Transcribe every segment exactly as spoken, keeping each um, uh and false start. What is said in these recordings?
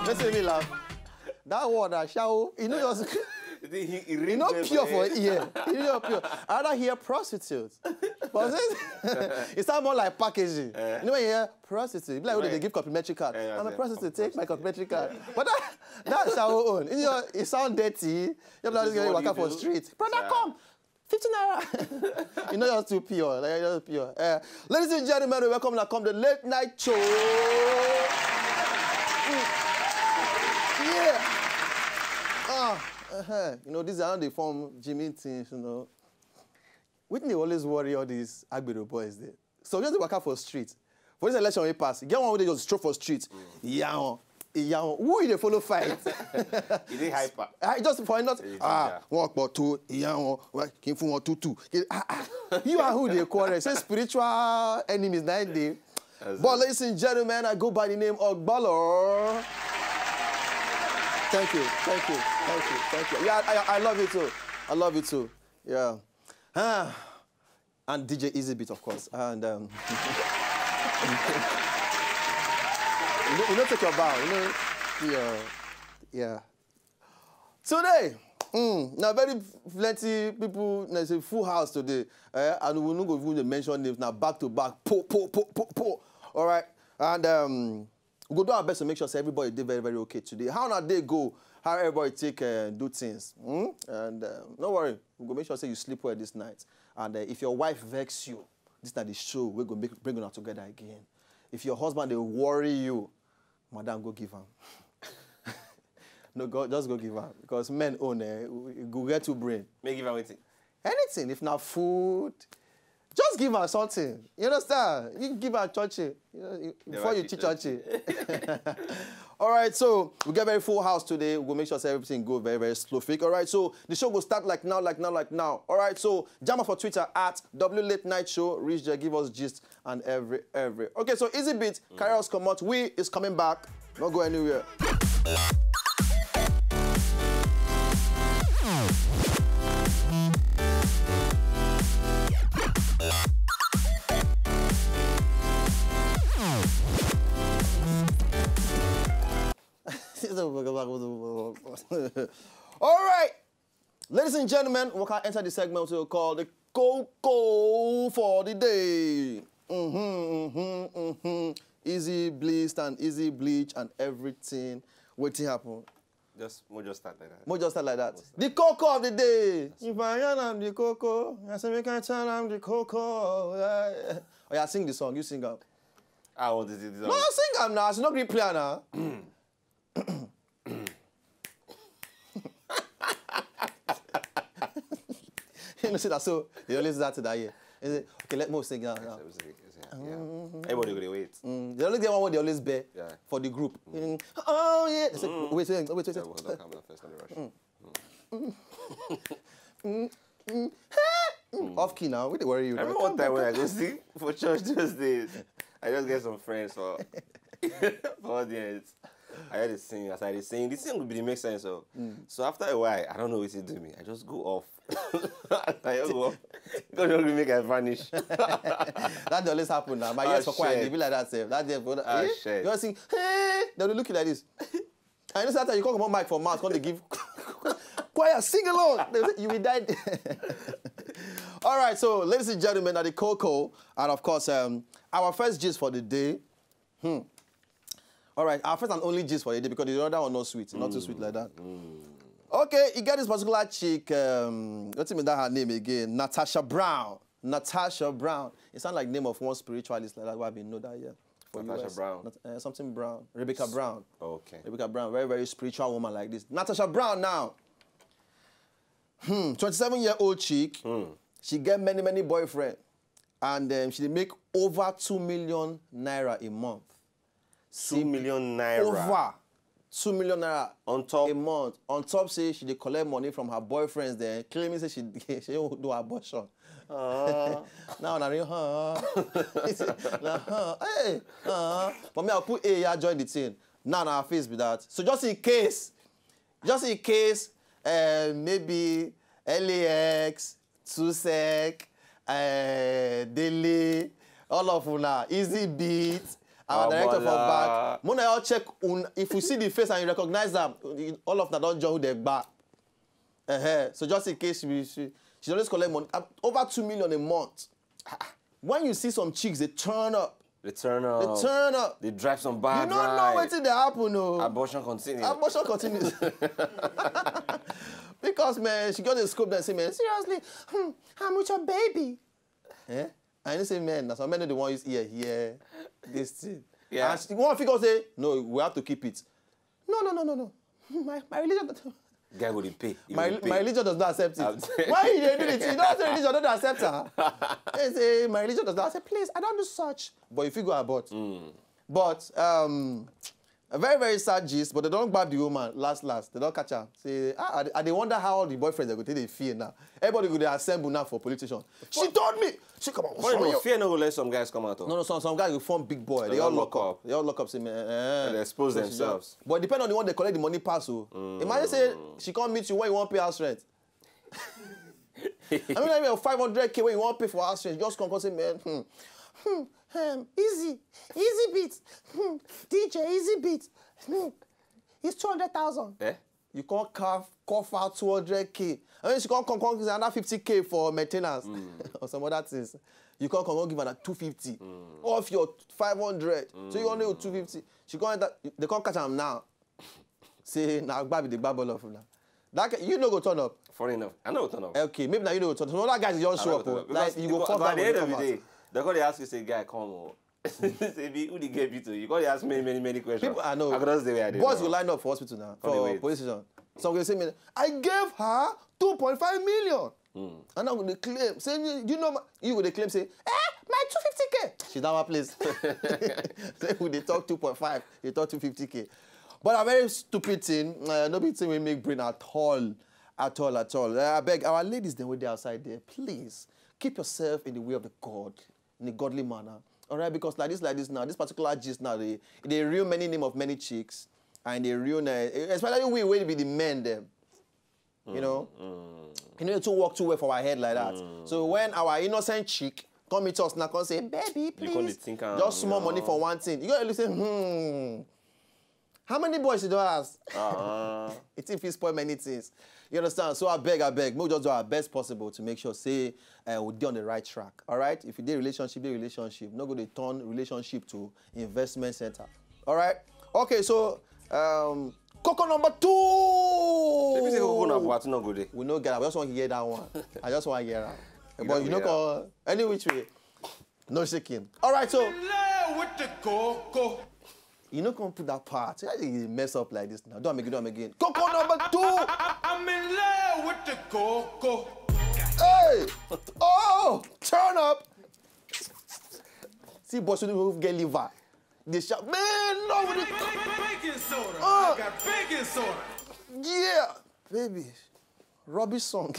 Wetin make me laugh? That word, ashawo, e no just, e no pure for ear. E no pure. I rather hear prostitute. But it sound more like packaging. You know when you hear prostitute, e be like when they give complimentary card. I'm a prostitute, take my complimentary card. But that, that ashawo own, you know, it sound dirty. You have this guy waka for street. Brother, come. Fifty naira. You know, just too pure. Like, just pure. Uh, ladies and gentlemen, we welcome now come the late night show. Yeah. Ah, uh-huh. You know, these are not the form Jimmy things, you know. Wetin dey always worry all these Agbero boys there. So just dey waka for street. For this election wey pass, e get one wey dey just stroll for street. Ìyá wọn, ìyá wọn. Who you dey follow fight? E dey hyper. I just for not. Dey Ah, ginger. Wọn pọ̀ tó ìyá wọn. Wá, kí n fún wọn tútù. Kí- ah, ah. You and who dey quarrel? Say spiritual enemies na dey. But ladies and gentlemen, I go by the name of Ogbolo. Thank you, thank you, thank you, thank you. Yeah, I, I love you too. I love you too. Yeah. Ah. And D J Easy Beat, of course. And um, you, know, you know, take your bow. You know, yeah, yeah. Today, mm, now very plenty people. There's a full house today, eh, and we no go even dey mention names now. Back to back, po po po po po. All right, and um, we go do our best to make sure say everybody dey very, very okay today. How una day go? How everybody take uh, do things? Hmm? And uh, no worry, we go make sure say you sleep well this night. And uh, if your wife vex you, this na the show wey go make bring una together again. If your husband dey worry you, madam, go give am. No, go just go give am, because men own, eh, we go get two brain. Make give am wetin? Anything, if na food, just give am something. You understand? You give am chochi. You know, you- before you cheat cheat chochi. All right, so we get very full house today. We'll make sure say everything go very, very slow fake. All right, so the show will start like now, like now, like now. All right, so jam us for Twitter at W Late Night Show. Reach there, give us gist and every, every. Okay, so Easy Beat, carry us come out. We is coming back. Not go anywhere. All right, ladies and gentlemen, we can enter the segment we call the Coco for the day. Mm-hmm, mm-hmm, mm-hmm. Easy bleach and easy bleach and everything. Wetin happen? Just mo just start like that. Mo just start like that. The Coco of the day. If I yarn am the Coco, I say make I tell am the Coco. Yeah. Oh yeah, sing the song. You sing am. I want to see this. No, sing am now. I should not be player now. You know, see that so they always that to that year. They say, okay, let me sing now. now. Yeah. Everybody go dey wait. Mm, they always get one word they always bear Yeah. for the group. Mm, oh yeah. They say, wait, wait, wait, wait. So, well, don't calm down first, let me rush. Off key now. What they worry you? I remember one time when I go sing for church those days. I just get some friends for for audience. I had to sing. As I dey sing, the thing would be make sense of. So after a while, I don't know what to do me. I just go off. I just go off. God don't make I vanish. That dey always happen now. My Ah, ears for quiet, shit. They be like that sef. That day, for Ah, eh? Shit. You see, hey, they will look you like this. I know sometimes you come on mic for mass, come they give choir sing along. They say, you will die. All right, so ladies and gentlemen, at the Coco, and of course, um, our first gist for the day. Hmm. All right, our first and only gist for the day, because the other one not sweet, not too sweet like that. Okay, you get this particular chick. Um, what's even that her name again? Natasha Brown. Natasha Brown. It sounds like name of one spiritualist like that. Why we know that, yeah. For Natasha U S. Brown. Not, uh, something Brown. Rebecca Brown. Okay. Rebecca Brown, very, very spiritual woman like this. Natasha Brown now. Hmm, twenty-seven year old chick. She get many, many boyfriend. And um, she dey make over two million naira a month. Two million naira. Over two million naira On top. A month. On top, say she dey collect money from her boyfriends, then claiming say she she wan do abortion. Uh, Now na real, huh? Nah, huh? Hey, huh? But me, I'll put A, yeah, join the thing. Now na her face be that. So just in case, just in case, uh, maybe L A X, Two Sec, uh, Daily, all of una, Easy Beat, our director for Abola. Back. Mona, y'all check un, if you see the face and you recognize them, all of them don't join who they back. Uh-huh. So just in case she, she, she always collect money. Uh, over two million a month. Ah, ah. When you see some chicks, they turn up. They turn up. They turn up. They drive some You bad don't know ride. What they happen, oh. Abortion continues. Abortion continues. Because, man, she got the scope and say, man, seriously, hmm, I'm with your baby. Eh? And you say, man, that's how many they want use here, here, this thing. Yeah. And she, one figure say, no, we have to keep it. No, no, no, no, no. My, my religion, Guy go dey pay. He my, go dey pay. my religion does not accept it. I'm- Why you dey do it? You know, say religion don't accept her. They say my religion does not. I say, please, I don't do such. But if you go abort, but um, a very very sad gist. But they don't grab the woman. Last last, they don't catch her. Say, ah, I, I dey wonder how all the boyfriends are going to feel now. Everybody go dey assemble now for politician. She told me. She come on. But you know, fear no go let some guys come out. Oh. No, no, some, some guys will form big boy. They, They all all lock lock up. They all lock up. Say, man, eh, And expose so she themselves. Just, but depend on the one they collect the money pass. Oh. Imagine say she come meet you when you want pay house rent. I mean, like, your five hundred K when you want pay for house rent, just come, come say, man, hmm, hmm, um, easy, easy beat, hmm, D J, easy beat, hmm, it's two hundred thousand. Eh? You can't carve, cough out two hundred K. I mean, she can't come, come give another fifty K for maintenance or some other things. You can't come, come give her two fifty off your five hundred. So you only owe two fifty. She can't, they can't catch am now. Say, now grab the grab all of now. That ca- you no go turn up. Funny enough, I know turn up. Okay, maybe now you no go turn up. Some other guys just show up. Oh. Like you go come By back the when end you of the come out. Day, they go dey ask you say, guy, come on. Say, be who dey get you to? You go dey ask many many many questions. People I know. I go just dey where I dey. Boys Now. will line up for hospital now. Come dey For wait. Police station. Some go say me, I gave her two point five million. And I go dey claim. Say, you know, you go dey claim say, eh, my two fifty K. She down my place. Say we dey talk two point five, you talk two fifty K. But a very stupid thing. Uh, no big thing we make brain at all, at all, at all. Uh, I beg our ladies, then with the outside there, please keep yourself in the way of the God, in a godly manner. All right, because like this, like this now, this particular gist now, they they ruin many name of many chicks, and they ruin, uh, especially we will be the men them. You know, you know, it too work too well for our head like that. So when our innocent chick come meet us now, come say, baby, please, come dey think am, just small you money know. For one thing, you gotta say, hmm. How many boys you don't ask? Uh-huh. It if spoil many things. You understand? So I beg, I beg, we'll just do our best possible to make sure say uh, we dey on the right track. All right. If you dey relationship, dey relationship. No go dey turn relationship to investment center. All right. Okay. So um, coco number two. If you say coco na buatu no go dey. We no get am. We just want to hear that one. I just want to hear am. But don't you know, hear call any which way, no shaking. All right. So In love with the coco. you no come put that part. Why you mess up like this now? Do am again. Do am again. Coco number two. I- I'm in love with the coco. Hey! Oh! Turn up! See, boys who get liver. They shout, man, no, with the Baking soda. Uh. I got baking soda. Yeah, baby. Rubbish song.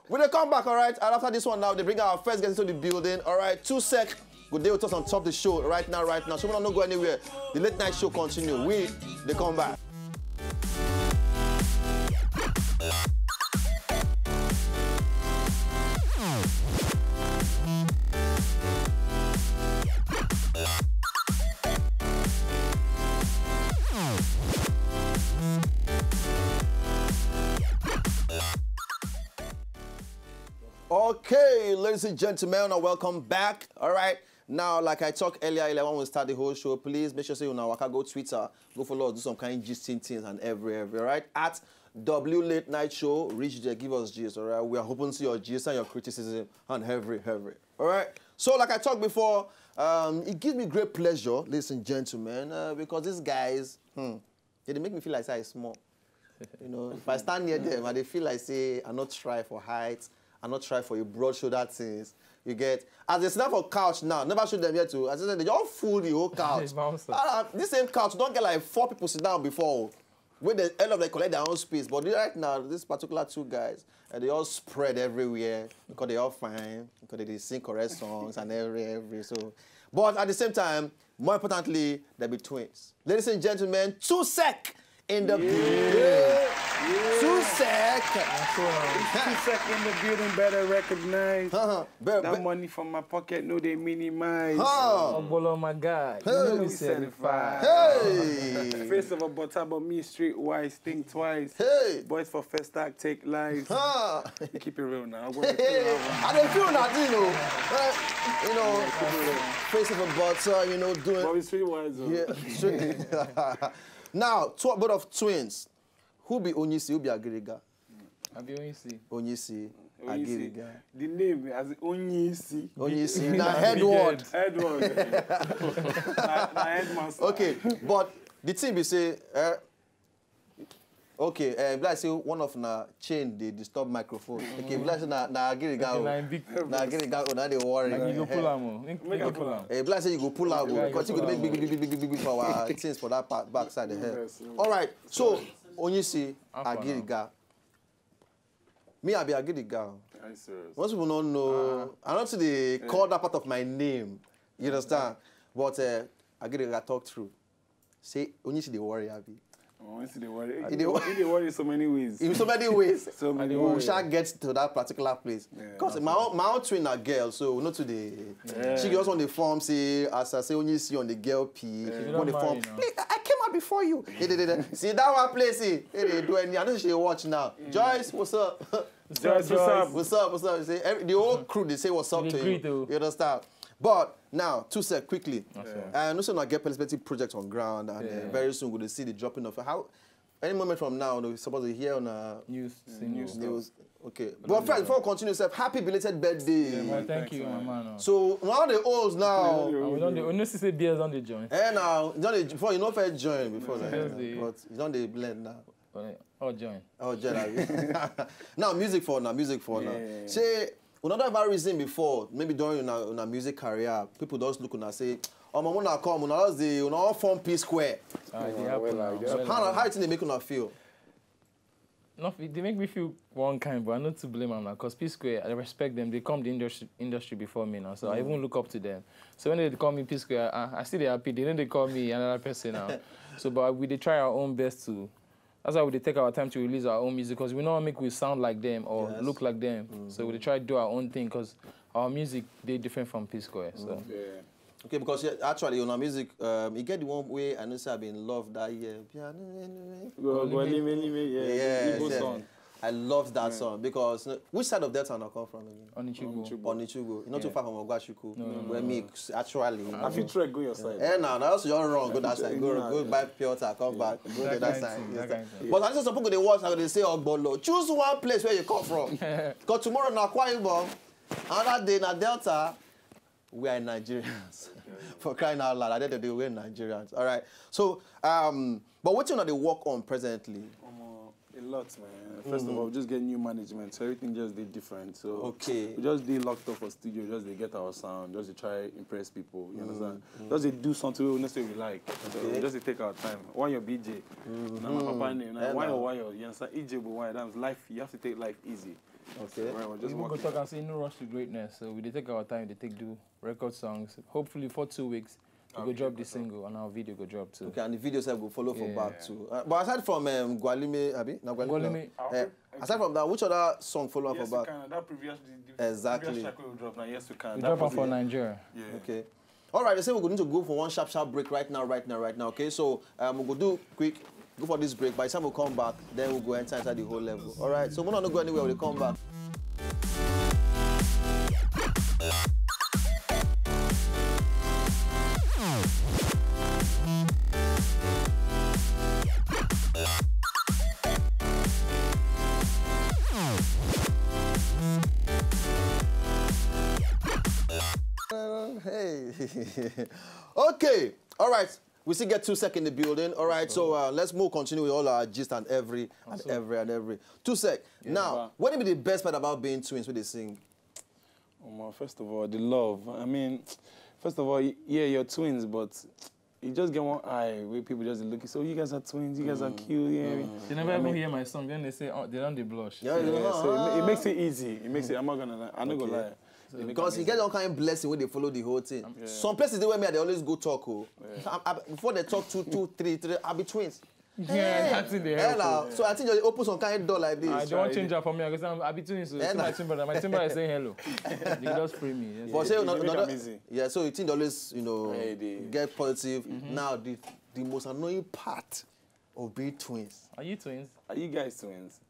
When they come back, all right? And after this one now, they bring our first guest into the building, all right? Two sec. Good day with us on top of the show right now, right now. So we don't go anywhere. The late night show continue. We, they come back. Okay, ladies and gentlemen, uh, welcome back. All right. Now, like I talked earlier, earlier when we start the whole show, please make sure say you know waka go Twitter, go follow us, do some kind of gisting things and every every. All right, at W Late Night Show, reach there, give us gist. All right, we are open to your gist and your criticism and every every. All right. So, like I talked before, um, it gives me great pleasure, ladies and gentlemen, uh, because these guys, hmm, they dey make me feel like say I small. You know, if I stand near them, I dey feel like say I not try for height, I not try for a broad shoulder things. You get as they sit down for couch now, never show them yet to. As I said, they just full the whole couch. They bounce. Ah, this same couch don't get like four people sit down before. When they end up they collect their own space, but right now these particular two guys, and they all spread everywhere because they all fine, because they dey sing correct songs and every every so. But at the same time, more importantly, they be twins. Ladies and gentlemen, two sec in the building. Two sec. Two sec in the building, better recognize. Uh-huh. Be- That be- money from my pocket, no, they minimize. Huh. Ogbolo, my guy. You Hey. know we We certified. Hey. Face of a butter, but me street wise, think twice. Hey. Boys for first act, take lives. Huh. We keep it real now. I wanna feel our- I don't feel nothing, you know. Uh, you know, face of a butter, you know, doing. But we street wise, though. Yeah, straight. Now, two, both of twins. Who be Onyisi? Who be Agiriga? I be only see. Onyisi, Onyisi. Agiriga. The name as Onyisi. Onyisi, na head word. Edward. na, na headmaster. Okay, but the thing be say, uh, okay, uh, like say one of na chain dey disturb microphone. Okay, be like say na na Agiriga Okay, na o. him big. Na Agiriga o, na dey worry. Like you go pull am o. Make Make you I pull am. Eh, be like say you go pull out, Yeah, because you you go pull make big, out. big, big, big, big, big for our things for that part, backside the head. Yes, yes. All right, so Onyisi, How far now? Agiriga. Me, I be Agiriga. Are you serious? Most people don't know. I don't see they call that part of my name. You understand? But uh, Agiriga talk through. Say, Onyisi dey worry, abi. Oh, I see the worry. He He dey dey wo- he dey worry so many ways. In so many ways. So many We ways. Shall get to that particular place. Yeah, Because my own, my own twin na girl, so we know today. Yeah. She just on the form say, as I say, Onyisi on the girl P. Yeah. On the Don't form. marry now. Please, I came out before you. Dey, dey, dey, dey. See that one place, eh? Hey, they do any. I know she watch now. Joyce, what's up? Joyce, what's up? What's up? What's up? You say, every, the whole crew, they say what's up They to greet you. you. You understand? But now, two sec quickly. That's all. I know some get perspective project on ground, and uh, Yeah. very soon we're going to see the dropping of how. Any moment from now, we're supposed to hear on a News, Mm, sing news. news. news. Okay. But first, before we continue, sir, happy belated birthday. Yeah, Well, man. thank Thanks, you, my man. man. Oh. So now the olds now. Yeah, And we don't dey, we know say beers on the joint. Eh, now you don't dey- before you know first join before that. Seriously. But you don't dey blend now. But, oh, join. Oh, join abi. Now music for now, music for now. Yeah. Say another bad reason before, maybe during una, una music career, people just look una say, oh, mama, una come, una just dey, una all form P Square. Ah, it dey Yeah, happen well, now. I just Well, How now. how you think they make una feel? No, it dey make me feel one kind, but I no too blame am now. Cause P Square, I respect them. They come the industry industry before me now, so I even look up to them. So when they call me P Square, I, I still dey happy. They know they call me another person now. So, but we dey try our own best to. That's why we dey take our time to release our own music, cause we no wan make we sound like them or Yes. look like them. So we dey try do our own thing, cause our music dey different from P Square. So Yeah. Okay, because yeah, actually on our music, um, you get the one way I know say I been love that year. Piano anyway. Go, go, anyway, anyway, yeah. Yes, Igbo yes. Song. I love that song because uh, which side of Delta I come from again? Onitshigu. Onitshigu. Onitshigo. You know too Yeah. far from Ogwashuku. No, no, Where no. me actually. I fit trek go your side. Eh, now that's your wrong. Go that side. Go, Nah, go yeah. buy pure water. Come back. Go to That that kind side. thing, Yes, that sir. kind thing. But I think some people they watch and they say, "Oh, Bolo, choose one place where you come from." Because tomorrow na Akwa Ibom, another day na Delta. We are Nigerians. For crying out loud, at the end of the day, we're Nigerians. All right. So, um, but what you know they work on presently? Omo, a lot, man. First of all, we just get new management, so everything just did different. So Okay. we just did locked up for studio, just to get our sound, just to try impress people. You understand? Just to do something we necessarily like. So we just dey take our time. Why your B J? Now my papa name. Yeah, Why now. Why your? You understand? E J, but why? That's life. You have to take life easy. Okay. Right, we We just even go work. Talk and say no rush to greatness. So we dey take our time. They take do record songs. Hopefully for two weeks, we Our go video drop the go drop. Single and our video go drop too. Okay, and the video self go follow for Yeah. Back too. Uh, but aside from um, Gwalime, Abi, na Gwalime. Gwalime. Uh, aside from that, which other song follow up Yes, for you Back? Can. That previous, the, the Exactly. previous track we drop now, yes, you can. We That drop am was for it. Nigeria. Yeah. Okay. All right, they say we go need to go for one sharp, sharp break right now, right now, right now. Okay, so um, we go do quick, go for this break. By the time we come back, then we'll go enter inside the whole level. All right, so we're not going anywhere. We come back. Hey. Okay. All right. We still get two seconds in the building. All right. So uh, let's move, continue with all our gist and every and every and every. Two sec. Now, what would be the best part about being twins with they sing? Um, first of all, the love. I mean, first of all, y- yeah, you're twins, but you just get one eye where people just look. So you guys are twins. You guys are cute. Yeah. They never even hear my song. Then they say, oh, they don't dey blush. Yeah, Yeah, so it, ma- it makes it easy. It makes it. I'm not gonna lie. I'm not gonna lie. It makes Because it you get easy. One kind blessing where they follow the whole thing. Yeah. Some places they where me they always go talk. Oh. Yeah. I, I, before they talk two, two, three, three, I'll be twins. Yeah, that thing dey help. Now, so I think you open some kind of door like this. I don't want change am for me. I go say, I be twins. So Eh, see na- my twin brother. My twin brother is saying hello. They just free me. Yes. But say They una- make am una- easy. Yeah, so you think they always, you know, Yeah, they- get positive. Now the the most annoying part of being twins. Are you twins? Are you guys twins?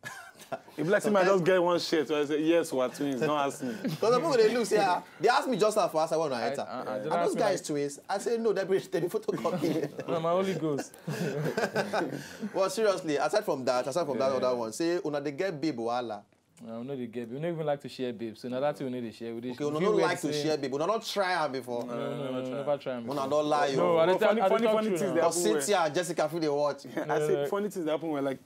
If like somebody just get one shirt, so I say yes, we're twins. Don't ask me. Because some people they look, yeah, they ask me just now for us, I want to enter. I- I- I Are don't those ask me guys like- twins? I say no, they're they photocopy. No, my Holy Ghost. Well, seriously, aside from that, aside from that other one, say una dey get babe wahala. No, we no dey get. We no even like to share babes. So now that we no dey share. We dey Okay, una feel no where like to say- share babe. Una no try am before. No, no, no, never try am. Una Before. No lie No, o. I dey But tell- funny, I dey funny, talk funny true things now. dey Because happen where Cynthia and Jessica feel dey watch. I say Uh, funny things dey happen where, like,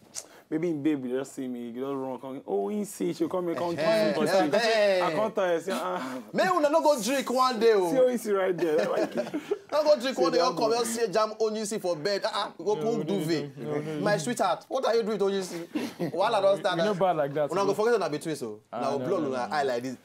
maybe in babe, you just see me, you just run, come, oh, he see, she come, come, Eh, come, eh, eh. I can't tell you, say, ah, Make una no go drink one day see o. Onyeisi right there. Like, No go drink one day. that You come boy. Just see jam Onyeisi for bed. Ah, ah, go No, pull we duvet. don't do- no, no, My sweetheart, what are you doing to Onyeisi? Wahala don start. We no bad like that. Una So. go forget una be twins o. Ah, Una go no, blow no, una no. Eye like this.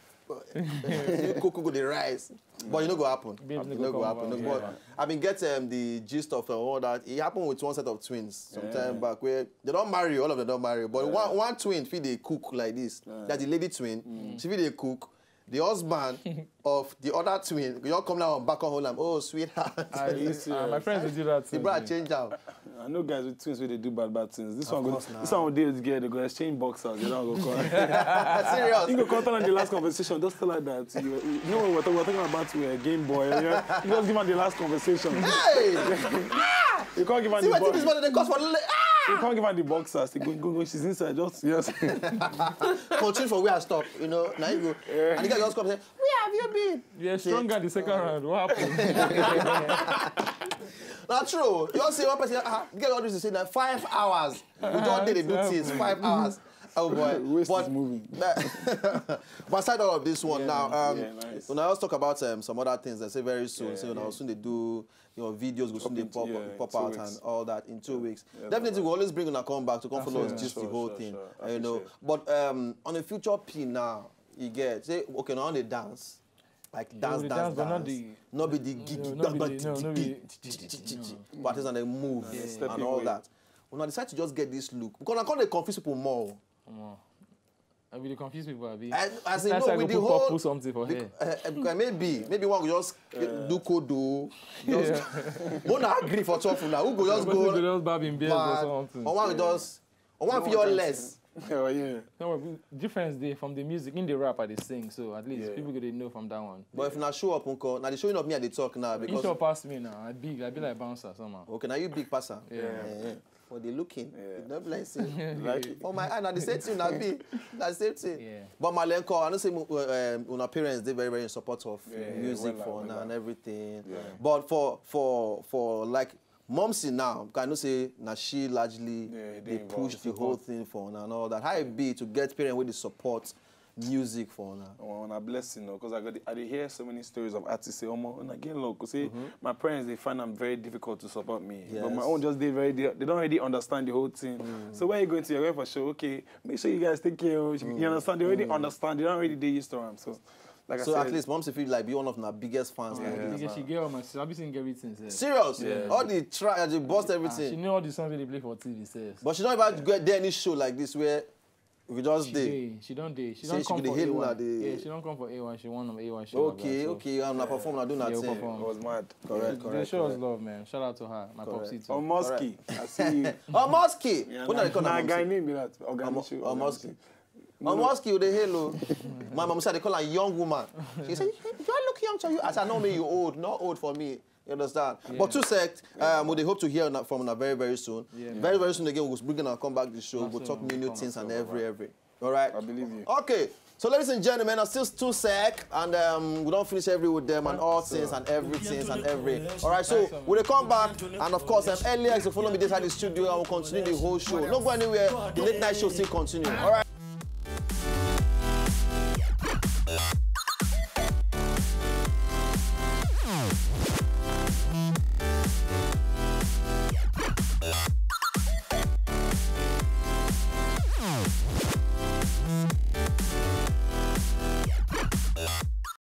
Say coco go dey rise, but you no go happen. Babes no E go no go come happen. out. No, but I been get um, the gist of uh, all that. It happened with one set of twins some time back where they don marry, all of them don marry, but one one twin fit dey cook like this. That's the lady twin. She fit dey cook. The husband of the other twin, you all come down and back on hold am. Oh, sweetheart. I, uh, my friends dey do that. The Thing, brother eh. Change am. I know guys with twins where they do bad, bad things. This one, go, Course, nah. This one will deal with girl. They go exchange boxers. They don't go call. Serious. You go call her in the last conversation. Just tell her that you, you know what we're talking about. We're Game Boy. Yeah? You just give her the last conversation. Hey, You can't give her see the what this boxers. Money they cost for. You can't give her the boxers. They go, go, go. She's inside. Just yes. Continue for where I stop. You know, now you go. And the guy just come and say, "Where have you been?" Yeah, stronger the second round. What happened? Not true. You all see one person, ah, the guy always say that five hours. We don't did they do things five hours. Oh boy. Waste but, is moving. But aside all of this one now, um, Yeah, nice. When I also talk about um, some other things, I say very soon. Say when I soon they do your videos, go soon they Dropping pop, two- yeah, in pop two out weeks. And all that in two weeks. Yeah, Definitely, no, we'll always bring on come back to come follow us Yeah, just sure, the whole sure, thing. Sure. I Uh, you know, appreciate but um, on a future P now, you get say okay now on the dance, like dance, we dance, dance, but not dance. the- Not be the gig, No, no be the- no, no be- but it's on the move Yeah. Step and it all away. That. When I decide to just get this look because I can't dey confuse people more. Omo, I be dey confuse people. Abi. I, as in, That's no, why I with go the put whole purple something for hair. Uh, uh, maybe, maybe one will just do kodo. Just, Mona agree for twelve now. Who go just Person go? go just barb him beard or Mad. Something. Or one will just, or one feel less. Oh, yeah. No, but difference dey from the music in the rap I dey sing, so at least Yeah. People go dey know from that one. But if na show up, uncle, now the showing up me I dey talk now He because sure pass me now. I big, I be like bouncer somehow. Okay, now you big passer. Yeah. Eh, for the looking, Yeah. it's not blessing. Like it. For my eye, now the same thing, I be, na the same thing. Yeah. But Malenko, I know say um, una parents they very very in support of Yeah, yeah, music well, for well, now well. And everything. Yeah. But for for for like Momsy now, I know say now she largely Yeah, they they push involve the whole thing for now and all that. How it be to get parents with the support music for now? Oh, on a blessing, because I got the, I dey hear so many stories of artists say, "Omo, and again, look, see, Mm-hmm. my parents they find them very difficult to support me, but my Yes. own just they very they, they don't really understand the whole thing. Mm. So where you going to? You're going for show, okay? Make sure you guys take care. Of, you understand? They already Mm. understand. They don't really they used to them. So, like So I at said, least Momsy feel like be one of the biggest fans. Yeah. Like this, Because she man. Get all my. I be singing everything. Sir. Serious? Yeah. All the try, the bust Ah, she everything. Know all the songs they play for T V. Sir. But she not about get there any show like this where we just She dey. Dey. She don't dey. She Say don't she come go dey for hail A one. una dey- Yeah, she don't come for A one. She one of A one show. Okay, okay, I'm not perform, I do Yeah, nothing. perform. It was mad. Correct, They correct. show us Correct. Love, man. Shout out to her. My Correct. Popsy too. Omoski, I see you. Omoski. Yeah, What na- they call na am? guy name be that. Oga Omo- Michu, Omoski. No, no. Omoski, they hello. My mom said they call her young woman. She said, "You all look young to you." I said, "No, me, you old. Not old for me." You understand? Yeah. But two sec, um, we dey hope to hear na- from una very, very soon. Yeah, Very, very soon again, we'll bring and come back the show. That's We'll talk soon. new Come things and soon. Every, every. All right? I believe you. Okay. So, ladies and gentlemen, I'm still two sec, and um, we don't finish every with them and all things and everything and every. All right, so Nice one. We'll come back, and of course, um, L A X will follow me inside the studio. I will continue the whole show. Don't go anywhere. The late night show still continue. All right.